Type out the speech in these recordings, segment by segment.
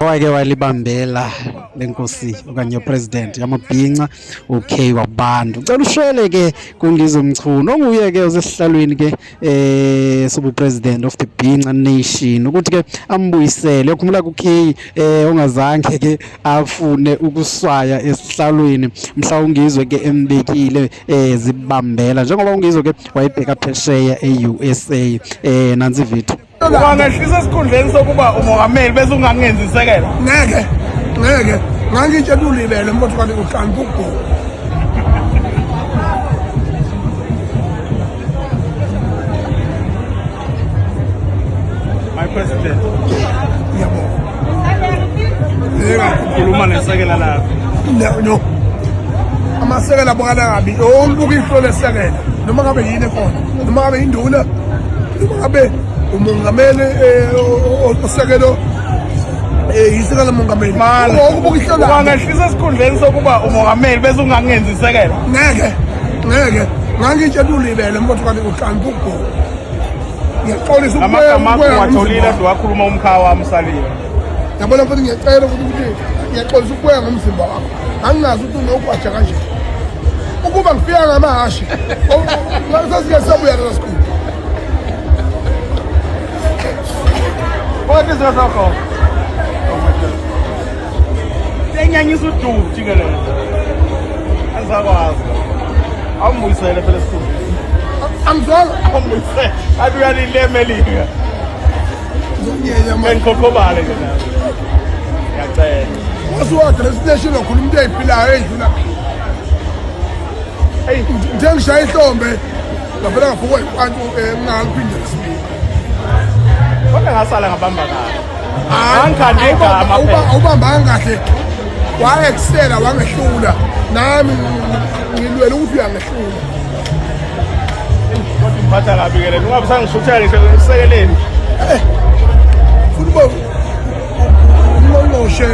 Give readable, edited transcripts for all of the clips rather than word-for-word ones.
Owake walibambela lenkosi okanye president yamabhinca uK Wabantu. Ucela ushwele ke kuNgizwe Mchunu onguye ke osesihlalweni ke sobu president of the Bhinca Nation ukuthi ke ambuyisele. Ukhumbula ku K ongazange ke afune ukuswaya esihlalweni mhla uNgizwe ke embekile zibambela njengoba uNgizwe ke wayebheka phesheya e-USA. Nansi video. Wangehlisa esikhundleni sokuba umongameli bese ungangenzi isekelo. Ngeke, ngeke. Ngangitshela ulibele mfowethu kanti uhlonipha ukubhuka. My president. Ngiyabonga. Yeka. Khuluma nesekela lakho. No, no. Amasekela abukana kabi. Yonke ubuka ihlo lesekela. Noma ngabe yini ekhona. Noma ngabe induna. Noma ngabe umongameli osekelo yisekela mongameli. Wonke ubuka ihlo lakho. Wangehlisa esikhundleni sokuba umongameli bese ungangenzi isekelo. Ngeke, ngeke. Ngangitshela ulibele mfowethu kanti uhlonipha ukubhuka. Ngiyaxolisa Amagama akho watholile ade wakhuluma umkhaya wami usalile. Yabona mfowethu, ngiyacela ukuthi ngiyaxolisa ukubuya ngomzimba wakho. Angingazi ukuthi unogwaja kanje. Ukuba ngifika ngamahhashi, sasike sabuya leso sikhulu. Kodwa izwe sakho. Senyanyisa uduku jikelele. Angisakwazi. Awumbuyisele phela esikhundleni. Angizwanga. Awumbuyisele. Athi uyalile eMelika. Ngiyenya manje. Ngikhokhobale ke nawe. Ngiyacela. Wasuwa-address nation wakhuluma into eyiphilayo eyidlula. Hey, Ngithe ngishaya ihlombe ngavela ngafukwa impantu ngingaphinde lesibili. Kodwa ngasala ngabamba kahle. Angikhandi igama phela. Awubambanga kahle. Wa-excela wangehlula. Nami ngilwela ukuthi uyangehlula. Kodwa imphatha kabi ke le. Ungabe sangishuthela ngisho esekeleni. Futhi uba ungqongqoshe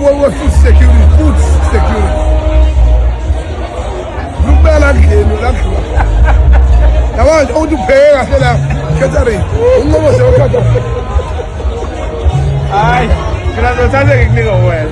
we-food security, food security. Ukubeka la kudleni la kudliwa. Yabona nje ukuthi upheke kahle la catering. Ungqongqoshe we-catering. Hayi, mina ngizothanda ngikunika wena.